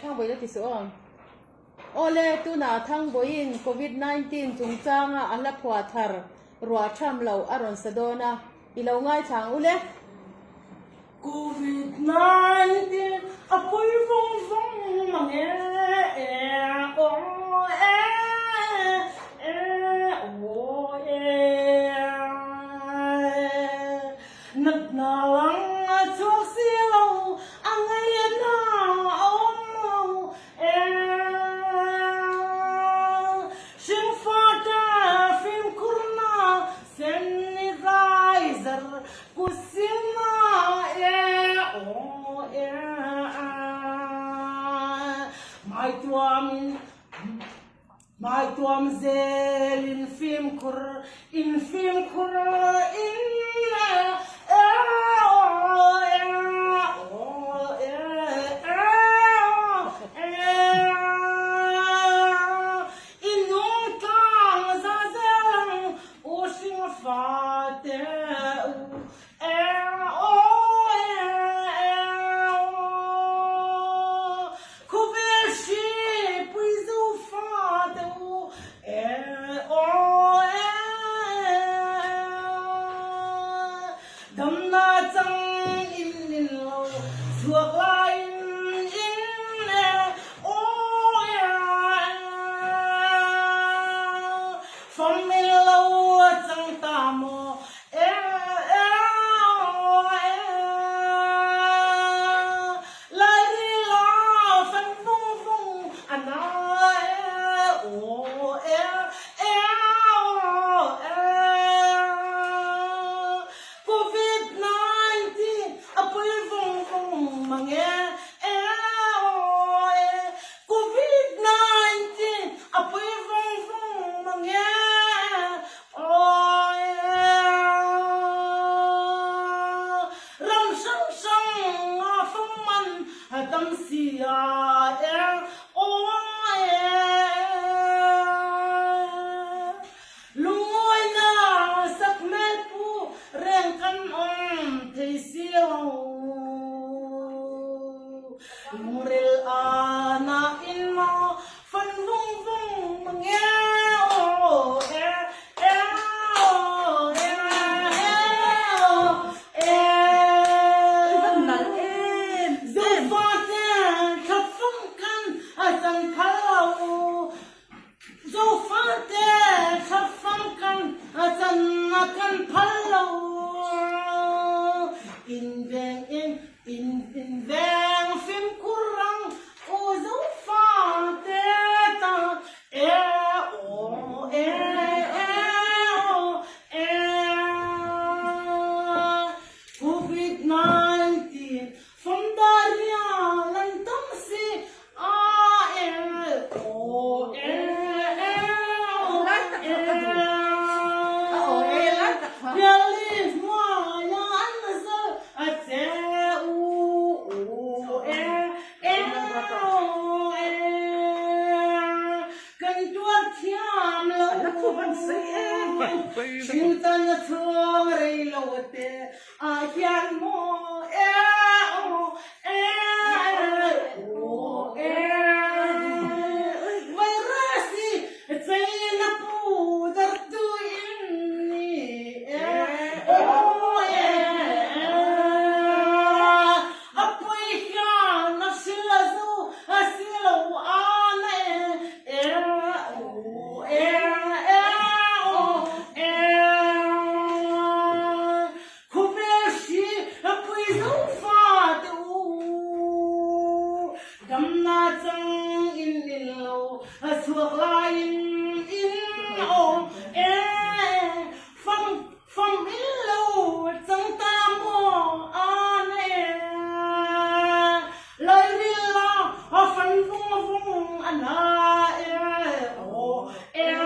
Thangbawi la ti suh aw. Awle, tunah Thangbawiin Covid 19 chungchanga a hla phuah thar ruah tham lo a rawn sa dawn a, i lo ngaithla ang u le. Covid 19 a pawi vawng vawng mang e e aw e e aw e Natna lang a chhuak si lo, a ngaihna a awm lo e. Hringfate fimkhurna sanitizer kutsilna e aw e. Hmaituamin Hmaituam zel in fimkhur in fimkhur in e e aw e aw e e aw e I nung tlang za zel ang u hring fa te u e aw e e aw Khawvel hri pui zo fa te u e aw e Damna chang in in lo chhuak lai in in e aw e Fam in lo chang ta maw e e aw e Lairila fan vung vung a na e aw e e aw e Covid 19 a pui vung vung mang e e aw e Covid 19 a pui vung vung mang e aw e Ram hrang hrang a fang man a tam si a er aw e. Lungngawi sak hmel pu reng kan awm thei si lo. Lungril a na in maw Fan vung vung mang e aw e e aw e e aw e. I van nalh em em. Zofa te thla fang kan a chan phal lo. Zofa te thla fang kan a chan a kan phal lo. In veng in in in veng fimkhur ang U Zofa te ta e aw e e aw e Covid 19 fam daria lan tam si a e aw e e aw e Piali hnuaia an zal a che u u e Kan tuar thiam lo Hringtan a chhung rei lo te ah hian maw e aw e aw e Virus hi cheina pu dartu in ni e aw e. A pui hian a hril a zu a si lo a na e e o e e o e Khawvel hri a pui zo fa te u Damna chang in in lo a chhuak lai in in o e Fang Fam in lo chang ta maw an e Lairil la a fan vung vung a na e aw e.